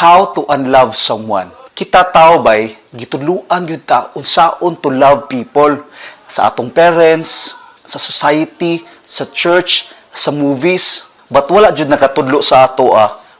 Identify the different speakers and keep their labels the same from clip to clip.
Speaker 1: How to unlove someone. Kita tao bay, gitudluan gyud ta unsaon to love people sa atong parents, sa society, sa church, sa movies. But wala jud nakatudlo sa ato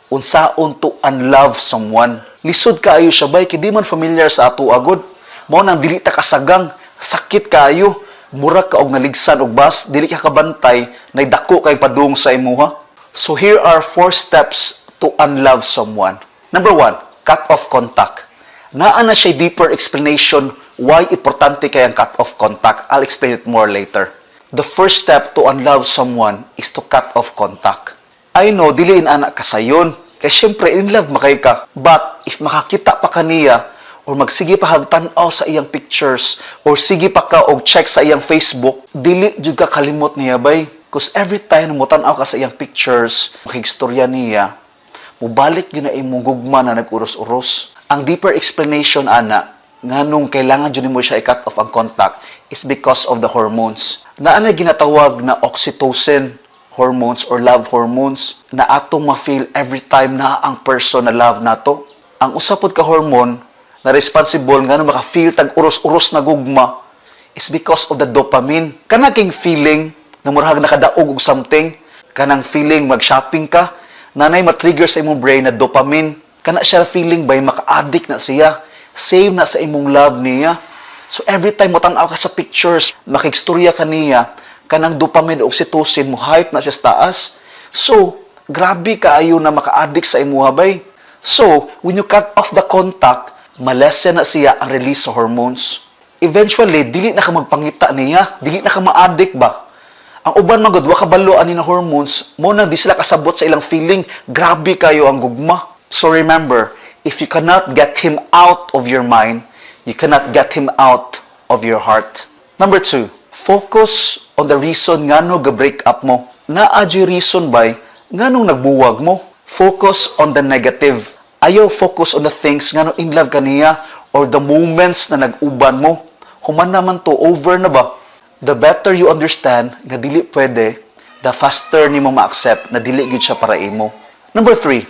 Speaker 1: unsaon to unlove someone. Lisod kaayo siya bay, kay di man familiar sa ato agod. Mao nang dili ta kasagang, sakit kaayo, mura ka og naligsan og bus, dili ka kabantay, nay dako kay padung sa imuha. So here are four steps to unlove someone. Number one, cut off contact. Naa na siya deeper explanation why importante kay ang cut off contact. I'll explain it more later. The first step to unlove someone is to cut off contact. I know, dili in-ana kasayon. Kay syempre, in love man kaayo ka. But if makakita pa kaniya, or magsige pa kag tan-aw sa iyang pictures, or sige pa ka og check sa iyang Facebook, dili jud ka kalimot niya bay. 'Cause every time na mo-tan-aw ka sa iyang pictures, makigstorya niya, mubalik gyud na imong gugma na nag-uros-uros. Ang deeper explanation ana, nganong kailangan jud nimo siya i-cut off ang contact, is because of the hormones. Naa na ginatawag na oxytocin hormones or love hormones na atong ma-feel every time na ang person na love nato. Ang usa pod ka hormone na responsible ngano maka-feel tag uros-uros na gugma is because of the dopamine. Kana king feeling na murag nakadaog og something, kanang feeling mag-shopping ka, nanay ma-trigger sa imong brain na dopamine. Kana siya feeling bay, maka-addict na siya. Same na sa imong love niya. So every time mo tan-aw ka sa pictures, makigstorya ka niya, kanang dopamine o oxytocin mo hype na siya sa taas. So, grabe kaayo na maka-addict sa imuha bay. So, when you cut off the contact, ma-lessen na siya ang release sa hormones. Eventually, dili na ka magpangita niya, dili na ka ma-addict ba? Ang uban man gud wa kabalo ani na hormones, mao nang di sila kasabot sa ilang feeling. Grabe kayo ang gugma. So remember, if you cannot get him out of your mind, you cannot get him out of your heart. Number two, focus on the reason ngano ga-break up mo. Naa juy reason bay nganong nagbuwag mo. Focus on the negative. Ayaw focus on the things ngano in love ka niya or the moments na nag-uban mo. Human naman to, over na ba? The better you understand nga dili pwede, the faster nimo ma-accept na dili gyud siya para imo. Number three,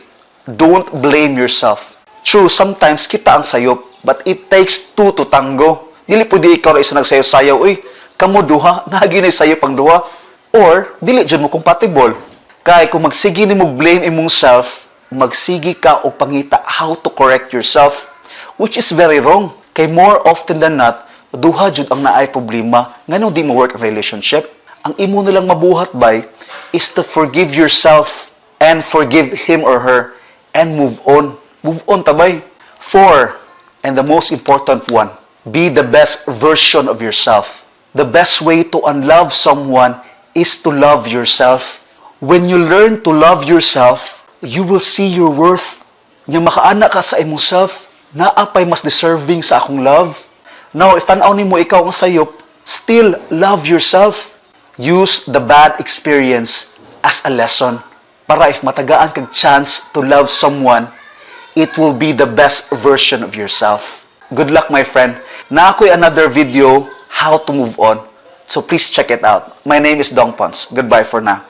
Speaker 1: don't blame yourself. True, sometimes kita ang sayop, but it takes two to tango. Dili pwede ikaw ra isa nagsayaw-sayaw, uy, kamo duha, naa gyud sayop ang duha. Or, dili jud mo compatible. Kay kung magsige nimo blame imong self, magsige ka og pangita how to correct yourself, which is very wrong. Kay more often than not, duha jud ang naay problema nganong di mo work ang relationship. Ang imo na lang mabuhat bay is to forgive yourself and forgive him or her and move on. Move on ta bay. Four, and the most important one, be the best version of yourself. The best way to unlove someone is to love yourself. When you learn to love yourself, you will see your worth. Nya makaana ka sa imong self, naa pay mas deserving sa akong love. Now, if tan-aw nimo ikaw ang sayop, still love yourself. Use the bad experience as a lesson. Para if matagaan kag chance to love someone, it will be the best version of yourself. Good luck, my friend. Naa ko'y another video, how to move on. So please check it out. My name is Dong Pons. Goodbye for now.